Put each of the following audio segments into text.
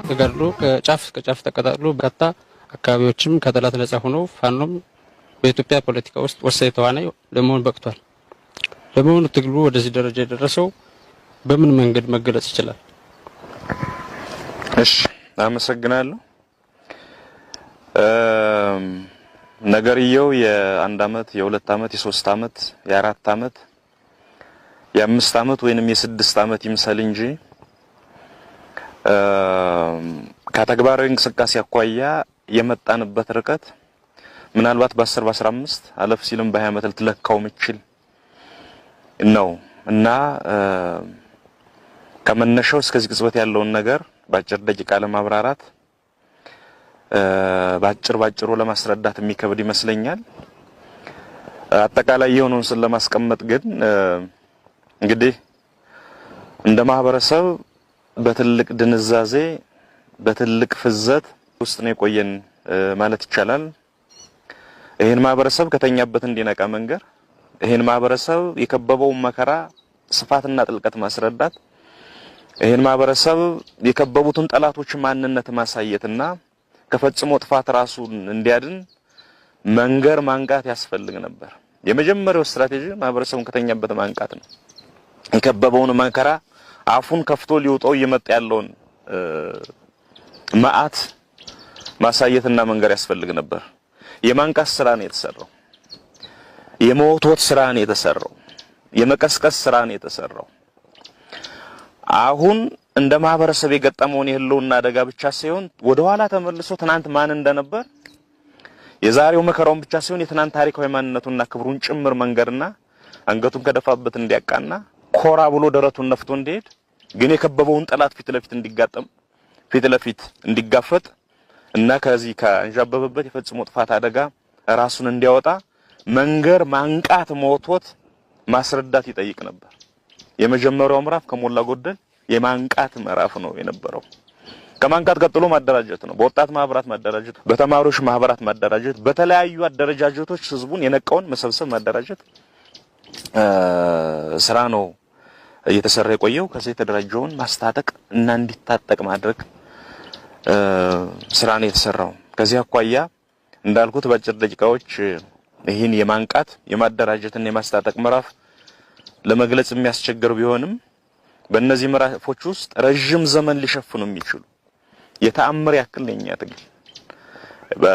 ተጋድሎ ከጫፍ እስከ ጫፍ ተቀጣጥሎ በርካታ አካባቢዎችም ከጠላት ነጻ ሆኖ ፋኖም በኢትዮጵያ ፖለቲካ ውስጥ ወሳኝ ተዋናይ ለመሆን በቅቷል። ለመሆኑ ትግሉ ወደዚህ ደረጃ የደረሰው በምን መንገድ መገለጽ ይችላል? እሺ፣ አመሰግናለሁ። ነገርየው የ1 አመት፣ የ2 አመት፣ የ3 አመት፣ የ4 አመት፣ የ5 አመት ወይንም የ6 አመት ይምሰል እንጂ ከተግባራዊ እንቅስቃሴ አኳያ የመጣንበት ርቀት ምናልባት በ10፣ በ15፣ አለፍ ሲልም በ20 አመት ልትለካው ምችል ነው። እና ከመነሻው እስከዚህ ቅጽበት ያለውን ነገር በአጭር ደቂቃ ለማብራራት፣ ባጭር ባጭሩ ለማስረዳት የሚከብድ ይመስለኛል። አጠቃላይ የሆነውን ስል ለማስቀመጥ ግን እንግዲህ እንደ ማህበረሰብ በትልቅ ድንዛዜ፣ በትልቅ ፍዘት ውስጥ ነው የቆየን ማለት ይቻላል። ይህን ማህበረሰብ ከተኛበት እንዲነቃ መንገር፣ ይህን ማህበረሰብ የከበበውን መከራ ስፋትና ጥልቀት ማስረዳት፣ ይህን ማህበረሰብ የከበቡትን ጠላቶች ማንነት ማሳየትና ከፈጽሞ ጥፋት ራሱን እንዲያድን መንገር፣ ማንቃት ያስፈልግ ነበር። የመጀመሪያው ስትራቴጂ ማህበረሰቡን ከተኛበት ማንቃት ነው። የከበበውን መከራ፣ አፉን ከፍቶ ሊውጠው እየመጣ ያለውን መዓት ማሳየትና መንገር ያስፈልግ ነበር። የማንቃት ስራ ነው የተሰራው። የመወትወት ስራ ነው የተሰራው። የመቀስቀስ ስራ ነው የተሰራው። አሁን እንደ ማህበረሰብ የገጠመውን የህልውና አደጋ ብቻ ሳይሆን ወደ ኋላ ተመልሶ ትናንት ማን እንደነበር፣ የዛሬው መከራውን ብቻ ሳይሆን የትናንት ታሪካዊ ማንነቱንና ክብሩን ጭምር መንገርና አንገቱን ከደፋበት እንዲያቃና፣ ኮራ ብሎ ደረቱን ነፍቶ እንዲሄድ፣ ግን የከበበውን ጠላት ፊት ለፊት እንዲጋጠም፣ ፊት ለፊት እንዲጋፈጥ እና ከዚህ ከአንዣበበበት የፈጽሞ ጥፋት አደጋ ራሱን እንዲያወጣ መንገር፣ ማንቃት፣ መወትወት፣ ማስረዳት ይጠይቅ ነበር። የመጀመሪያው ምዕራፍ ከሞላ ጎደል የማንቃት ምዕራፍ ነው የነበረው። ከማንቃት ቀጥሎ ማደራጀት ነው። በወጣት ማህበራት ማደራጀት፣ በተማሪዎች ማህበራት ማደራጀት፣ በተለያዩ አደረጃጀቶች ህዝቡን የነቃውን መሰብሰብ፣ ማደራጀት ስራ ነው እየተሰራ የቆየው። ከዚህ የተደራጀውን ማስታጠቅ እና እንዲታጠቅ ማድረግ ስራ ነው የተሰራው። ከዚህ አኳያ እንዳልኩት በአጭር ደቂቃዎች ይህን የማንቃት፣ የማደራጀትና የማስታጠቅ ምዕራፍ ለመግለጽ የሚያስቸግር ቢሆንም በእነዚህ ምዕራፎች ውስጥ ረዥም ዘመን ሊሸፍኑ የሚችሉ የተአምር ያክል ነው የኛ ትግል።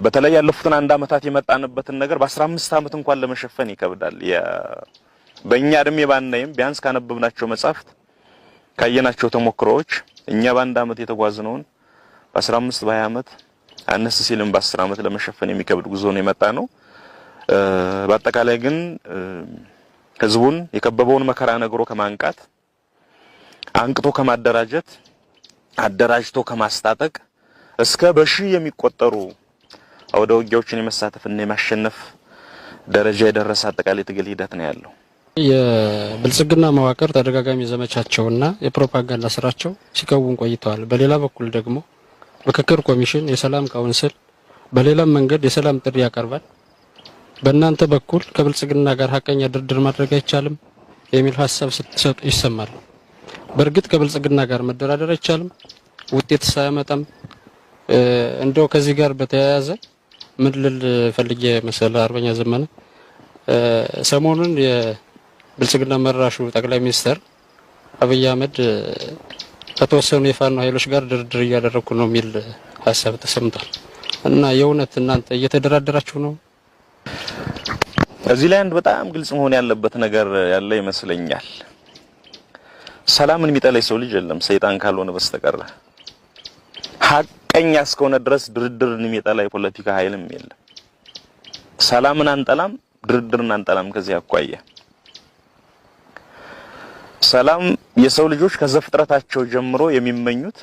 በተለይ ያለፉትን አንድ አመታት የመጣንበትን ነገር በ15 አመት እንኳን ለመሸፈን ይከብዳል። በእኛ እድሜ ባናይም ቢያንስ ካነበብናቸው መጻሕፍት፣ ካየናቸው ተሞክሮዎች እኛ በ1 አመት የተጓዝነውን በ15፣ በ20 አመት፣ አነስ ሲልም በ10 አመት ለመሸፈን የሚከብድ ጉዞ ነው የመጣ ነው። በአጠቃላይ ግን ህዝቡን የከበበውን መከራ ነግሮ ከማንቃት፣ አንቅቶ ከማደራጀት፣ አደራጅቶ ከማስታጠቅ እስከ በሺህ የሚቆጠሩ አውደ ውጊያዎችን የመሳተፍና የማሸነፍ ደረጃ የደረሰ አጠቃላይ ትግል ሂደት ነው ያለው። የብልጽግና መዋቅር ተደጋጋሚ ዘመቻቸውና የፕሮፓጋንዳ ስራቸው ሲከውን ቆይተዋል። በሌላ በኩል ደግሞ ምክክር ኮሚሽን፣ የሰላም council በሌላም መንገድ የሰላም ጥሪ ያቀርባል። በእናንተ በኩል ከብልጽግና ጋር ሀቀኛ ድርድር ማድረግ አይቻልም የሚል ሀሳብ ስትሰጡ ይሰማል። በእርግጥ ከብልጽግና ጋር መደራደር አይቻልም፣ ውጤት ሳያመጣም? እንደው ከዚህ ጋር በተያያዘ ምን ልል ፈልጌ መሰለ አርበኛ ዘመነ፣ ሰሞኑን የብልጽግና መራሹ ጠቅላይ ሚኒስትር አብይ አህመድ ከተወሰኑ የፋኖ ኃይሎች ጋር ድርድር እያደረግኩ ነው የሚል ሀሳብ ተሰምቷል። እና የእውነት እናንተ እየተደራደራችሁ ነው? እዚህ ላይ አንድ በጣም ግልጽ መሆን ያለበት ነገር ያለ ይመስለኛል። ሰላምን የሚጠላ የሰው ልጅ የለም ሰይጣን ካልሆነ በስተቀር። ሀቀኛ እስከሆነ ድረስ ድርድርን የሚጠላ የፖለቲካ ኃይልም የለም። ሰላምን አንጠላም፣ ድርድርን አንጠላም። ከዚህ አኳያ ሰላም የሰው ልጆች ከዘፍጥረታቸው ጀምሮ የሚመኙት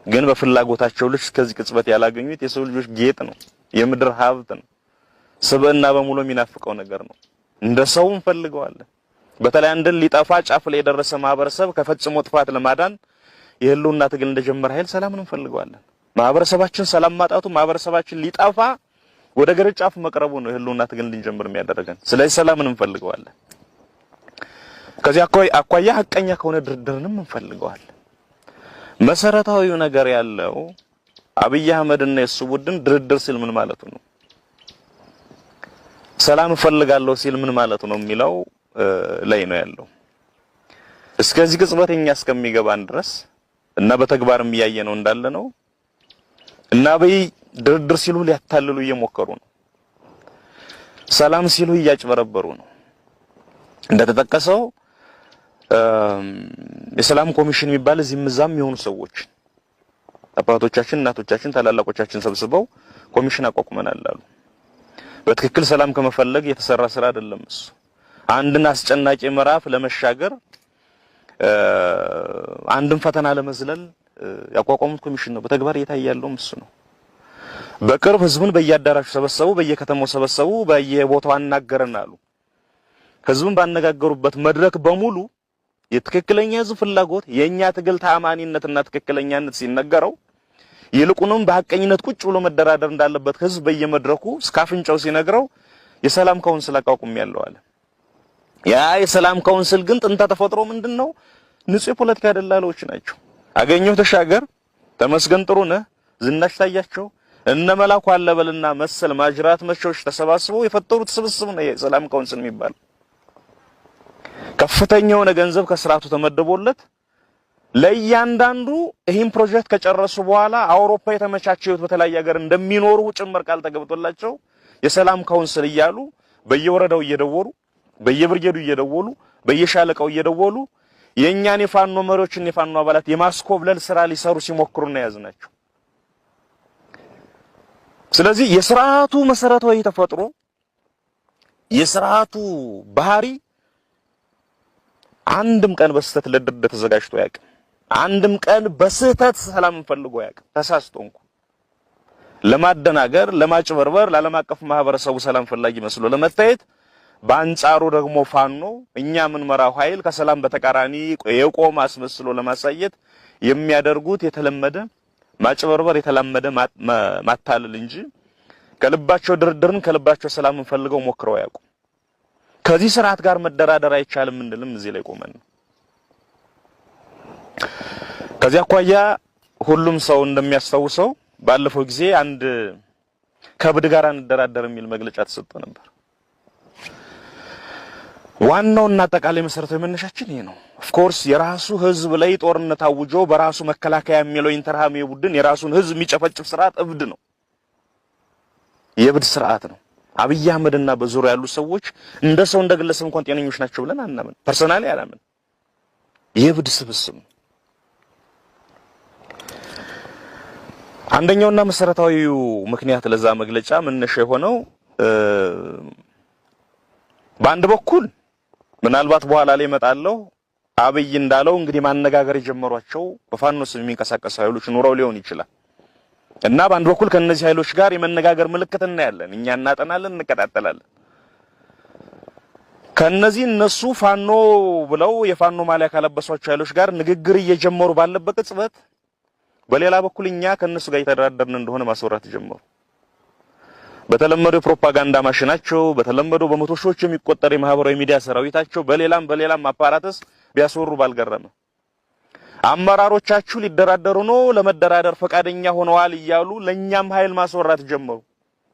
ግን በፍላጎታቸው ልጅ እስከዚህ ቅጽበት ያላገኙት የሰው ልጆች ጌጥ ነው፣ የምድር ሀብት ነው። ስብዕና በሙሉ የሚናፍቀው ነገር ነው። እንደ ሰው እንፈልገዋለን። በተለይ አንድን ሊጠፋ ጫፍ ላይ የደረሰ ማህበረሰብ ከፈጽሞ ጥፋት ለማዳን የህልውና ትግል እንደጀመረ ኃይል ሰላምን እንፈልገዋለን። ማህበረሰባችን ሰላም ማጣቱ ማህበረሰባችን ሊጠፋ ወደ ገደል ጫፍ መቅረቡ ነው የህልውና ትግል እንድንጀምር የሚያደርገን። ስለዚህ ሰላምን እንፈልገዋለን። ከዚህ አኳያ ሀቀኛ ከሆነ ድርድርንም እንፈልገዋለን። መሰረታዊው ነገር ያለው አብይ አህመድና የሱ ቡድን ድርድር ሲል ምን ማለቱ ነው? ሰላም እፈልጋለሁ ሲል ምን ማለቱ ነው የሚለው ላይ ነው ያለው። እስከዚህ ቅጽበት እኛ እስከሚገባን ድረስ እና በተግባርም እያየ ነው እንዳለ ነው እና አብይ ድርድር ሲሉ ሊያታልሉ እየሞከሩ ነው። ሰላም ሲሉ እያጭበረበሩ ነው። እንደተጠቀሰው የሰላም ኮሚሽን የሚባል እዚህም እዛም የሆኑ ሰዎች አባቶቻችን፣ እናቶቻችን፣ ታላላቆቻችን ሰብስበው ኮሚሽን አቋቁመናል አሉ። በትክክል ሰላም ከመፈለግ የተሰራ ስራ አይደለም እሱ። አንድን አስጨናቂ ምዕራፍ ለመሻገር፣ አንድን ፈተና ለመዝለል ያቋቋሙት ኮሚሽን ነው። በተግባር እየታየ ያለውም እሱ ነው። በቅርብ ህዝቡን በየአዳራሹ ሰበሰቡ፣ በየከተማው ሰበሰቡ፣ በየቦታው አናገረን አሉ። ህዝቡን ባነጋገሩበት መድረክ በሙሉ የትክክለኛ ህዝብ ፍላጎት፣ የኛ ትግል ታማኒነትና ትክክለኛነት ሲነገረው፣ ይልቁንም በሐቀኝነት ቁጭ ብሎ መደራደር እንዳለበት ህዝብ በየመድረኩ እስከ አፍንጫው ሲነግረው የሰላም council አቋቁሜያለሁ አለ። ያ የሰላም council ግን ጥንተ ተፈጥሮ ምንድነው? ንጹህ የፖለቲካ ደላሎች ናቸው። አገኘሁ ተሻገር፣ ተመስገን ጥሩነህ፣ ዝናሽ ታያቸው፣ እነ መላኩ አለበልና መሰል ማጅራት መቾች ተሰባስበው የፈጠሩት ስብስብ ነው የሰላም council የሚባለው። ከፍተኛ የሆነ ገንዘብ ከስርዓቱ ተመድቦለት ለእያንዳንዱ ይህን ፕሮጀክት ከጨረሱ በኋላ አውሮፓ የተመቻቸ ህይወት በተለያየ ሀገር እንደሚኖሩ ጭምር ቃል ተገብቶላቸው የሰላም council እያሉ በየወረዳው እየደወሉ፣ በየብርጌዱ እየደወሉ፣ በየሻለቃው እየደወሉ የእኛን የፋኖ መሪዎችን የፋኖ አባላት የማስኮብለል ስራ ሊሰሩ ሲሞክሩ ነው የያዝናቸው። ስለዚህ የስርዓቱ መሰረታዊ ተፈጥሮ፣ የስርዓቱ ባህሪ አንድም ቀን በስህተት ለድርድር ተዘጋጅቶ አያውቅም። አንድም ቀን በስህተት ሰላም ፈልጎ አያውቅም። ተሳስቶ እንኳን ለማደናገር፣ ለማጭበርበር፣ ለዓለም አቀፍ ማህበረሰቡ ሰላም ፈላጊ መስሎ ለመታየት፣ በአንጻሩ ደግሞ ፋኖ እኛ የምንመራው ኃይል ከሰላም በተቃራኒ የቆመ አስመስሎ ለማሳየት የሚያደርጉት የተለመደ ማጭበርበር፣ የተለመደ ማታለል እንጂ ከልባቸው ድርድርን ከልባቸው ሰላምን ፈልገው ሞክረው አያውቁም። ከዚህ ስርዓት ጋር መደራደር አይቻልም እንልም እዚህ ላይ ቆመን ነው። ከዚህ አኳያ ሁሉም ሰው እንደሚያስታውሰው ባለፈው ጊዜ አንድ ከእብድ ጋር እንደራደር የሚል መግለጫ ተሰጥቶ ነበር። ዋናውና አጠቃላይ መሰረታዊ መነሻችን ይሄ ነው። Of course የራሱ ህዝብ ላይ ጦርነት አውጆ በራሱ መከላከያ የሚለው ኢንተርሃም ቡድን የራሱን ህዝብ የሚጨፈጭፍ ስርዓት እብድ ነው። የእብድ ስርዓት ነው። አብይ አህመድና በዙሪያ ያሉ ሰዎች እንደ ሰው እንደ ግለሰብ እንኳን ጤነኞች ናቸው ብለን አናምን። Personally አላምን። የእብድ ስብስብ ነው። አንደኛውና መሰረታዊው ምክንያት ለዛ መግለጫ መነሻ የሆነው በአንድ በኩል ምናልባት በኋላ ላይ እመጣለሁ፣ አብይ እንዳለው እንግዲህ ማነጋገር የጀመሯቸው በፋኖ ስም የሚንቀሳቀሱ ኃይሎች ኑረው ሊሆን ይችላል እና በአንድ በኩል ከነዚህ ኃይሎች ጋር የመነጋገር ምልክት እናያለን። እኛ እናጠናለን፣ እንከታተላለን። ከነዚህ እነሱ ፋኖ ብለው የፋኖ ማሊያ ካለበሷቸው ኃይሎች ጋር ንግግር እየጀመሩ ባለበት ቅጽበት በሌላ በኩል እኛ ከነሱ ጋር እየተደራደርን እንደሆነ ማስወራት ጀመሩ። በተለመደው የፕሮፓጋንዳ ማሽናቸው፣ በተለመደው በመቶ ሺዎች የሚቆጠር የማህበራዊ ሚዲያ ሰራዊታቸው፣ በሌላም በሌላም apparatus ቢያስወሩ ባልገረመ፣ አመራሮቻችሁ ሊደራደሩ ነው፣ ለመደራደር ፈቃደኛ ሆነዋል እያሉ ለኛም ኃይል ማስወራት ጀመሩ።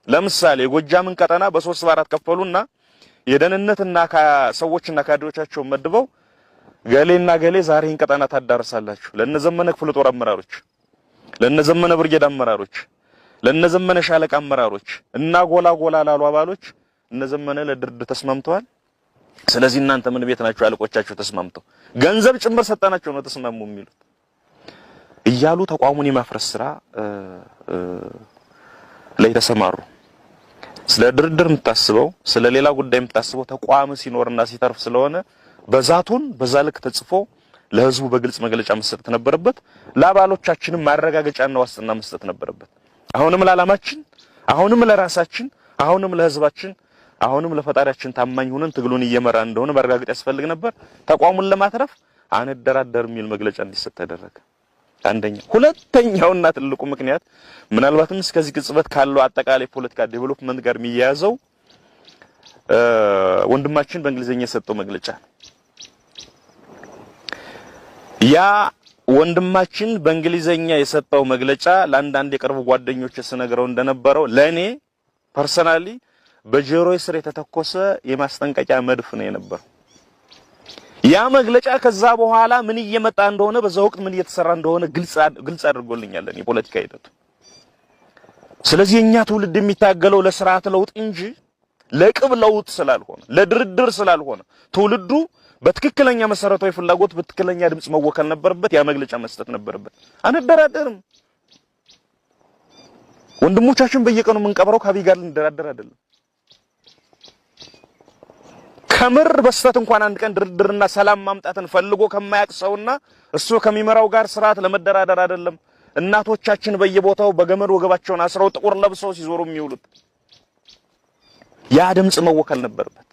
ለምሳሌ የጎጃምን ቀጠና በሶስት በአራት ከፈሉና የደህንነትና ሰዎችና ካድሬዎቻቸውን መድበው ገሌና ገሌ ዛሬ ይህን ቀጠና ታዳርሳላችሁ፣ ለነዘመነ ክፍለ ጦር አመራሮች፣ ለነዘመነ ብርጌድ አመራሮች፣ ለነዘመነ ሻለቃ አመራሮች እና ጎላ ጎላ ላሉ አባሎች እነዘመነ ለድርድር ተስማምተዋል። ስለዚህ እናንተ ምን ቤት ናችሁ? አለቆቻችሁ ተስማምተው ገንዘብ ጭምር ሰጠናቸው ነው ተስማሙ የሚሉት እያሉ ተቋሙን የማፍረስ ስራ ላይ ተሰማሩ። ስለ ድርድር የምታስበው፣ ስለ ሌላ ጉዳይ የምታስበው ተቋም ሲኖርና ሲተርፍ ስለሆነ በዛቱን በዛ ልክ ተጽፎ ለህዝቡ በግልጽ መግለጫ መስጠት ነበረበት። ለአባሎቻችንም ማረጋገጫና ዋስትና መስጠት ነበረበት። አሁንም ለዓላማችን፣ አሁንም ለራሳችን፣ አሁንም ለህዝባችን፣ አሁንም ለፈጣሪያችን ታማኝ ሆነን ትግሉን እየመራ እንደሆነ ማረጋገጥ ያስፈልግ ነበር። ተቋሙን ለማትረፍ አንደራደር የሚል መግለጫ እንዲሰጥ ተደረገ። አንደኛ። ሁለተኛውና ትልቁ ምክንያት ምናልባትም እስከዚህ ቅጽበት ካለው አጠቃላይ ፖለቲካ development ጋር የሚያያዘው ወንድማችን በእንግሊዝኛ የሰጠው መግለጫ ነው። ያ ወንድማችን በእንግሊዘኛ የሰጠው መግለጫ ለአንዳንድ የቅርብ ጓደኞች ስነግረው እንደነበረው ለኔ personally በጆሮዬ ስር የተተኮሰ የማስጠንቀቂያ መድፍ ነው የነበረው። ያ መግለጫ ከዛ በኋላ ምን እየመጣ እንደሆነ፣ በዛ ወቅት ምን እየተሰራ እንደሆነ ግልጽ አድርጎልኛል የፖለቲካ ሂደቱ። ስለዚህ የኛ ትውልድ የሚታገለው ለስርዓት ለውጥ እንጂ ለቅብ ለውጥ ስላልሆነ፣ ለድርድር ስላልሆነ፣ ትውልዱ በትክክለኛ መሰረታዊ ፍላጎት በትክክለኛ ድምጽ መወከል ነበረበት። ያ መግለጫ መስጠት ነበረበት። አንደራደርም። ወንድሞቻችን በየቀኑ የምንቀብረው ከአብይ ጋር ልንደራደር አይደለም። ከምር በስተት እንኳን አንድ ቀን ድርድርና ሰላም ማምጣትን ፈልጎ ከማያውቅ ሰውና እሱ ከሚመራው ጋር ስርዓት ለመደራደር አይደለም። እናቶቻችን በየቦታው በገመድ ወገባቸውን አስረው ጥቁር ለብሰው ሲዞሩ የሚውሉት ያ ድምጽ መወከል ነበረበት።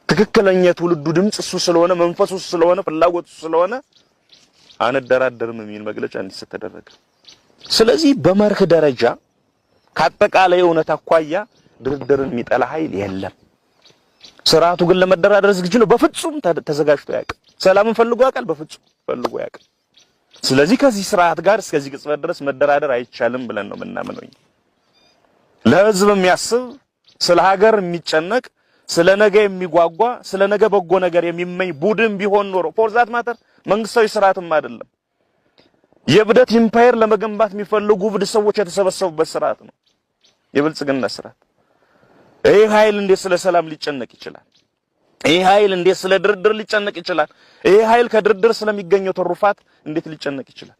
ትክክለኛ የትውልዱ ድምጽ እሱ ስለሆነ፣ መንፈሱ እሱ ስለሆነ፣ ፍላጎቱ እሱ ስለሆነ አንደራደርም የሚል መግለጫ እንዲሰጥ ተደረገ። ስለዚህ በመርህ ደረጃ ከአጠቃላይ እውነት አኳያ ድርድርን የሚጠላ ኃይል የለም። ስርዓቱ ግን ለመደራደር ዝግጁ ነው? በፍጹም ተዘጋጅቶ አያውቅም። ሰላምን ፈልጎ ያውቃል? በፍጹም ፈልጎ አያውቅም። ስለዚህ ከዚህ ስርዓት ጋር እስከዚህ ቅጽበት ድረስ መደራደር አይቻልም ብለን ነው የምናምነው። ለህዝብ የሚያስብ፣ ስለ ሀገር የሚጨነቅ፣ ስለ ነገ የሚጓጓ፣ ስለ ነገ በጎ ነገር የሚመኝ ቡድን ቢሆን ኖሮ፣ for that matter መንግስታዊ ስርዓትም አይደለም፣ የእብደት empire ለመገንባት የሚፈልጉ እብድ ሰዎች የተሰበሰቡበት ስርዓት ነው የብልጽግና ስርዓት። ይህ ኃይል እንዴት ስለ ሰላም ሊጨነቅ ይችላል? ይህ ኃይል እንዴት ስለ ድርድር ሊጨነቅ ይችላል? ይህ ኃይል ከድርድር ስለሚገኘው ትሩፋት እንዴት ሊጨነቅ ይችላል?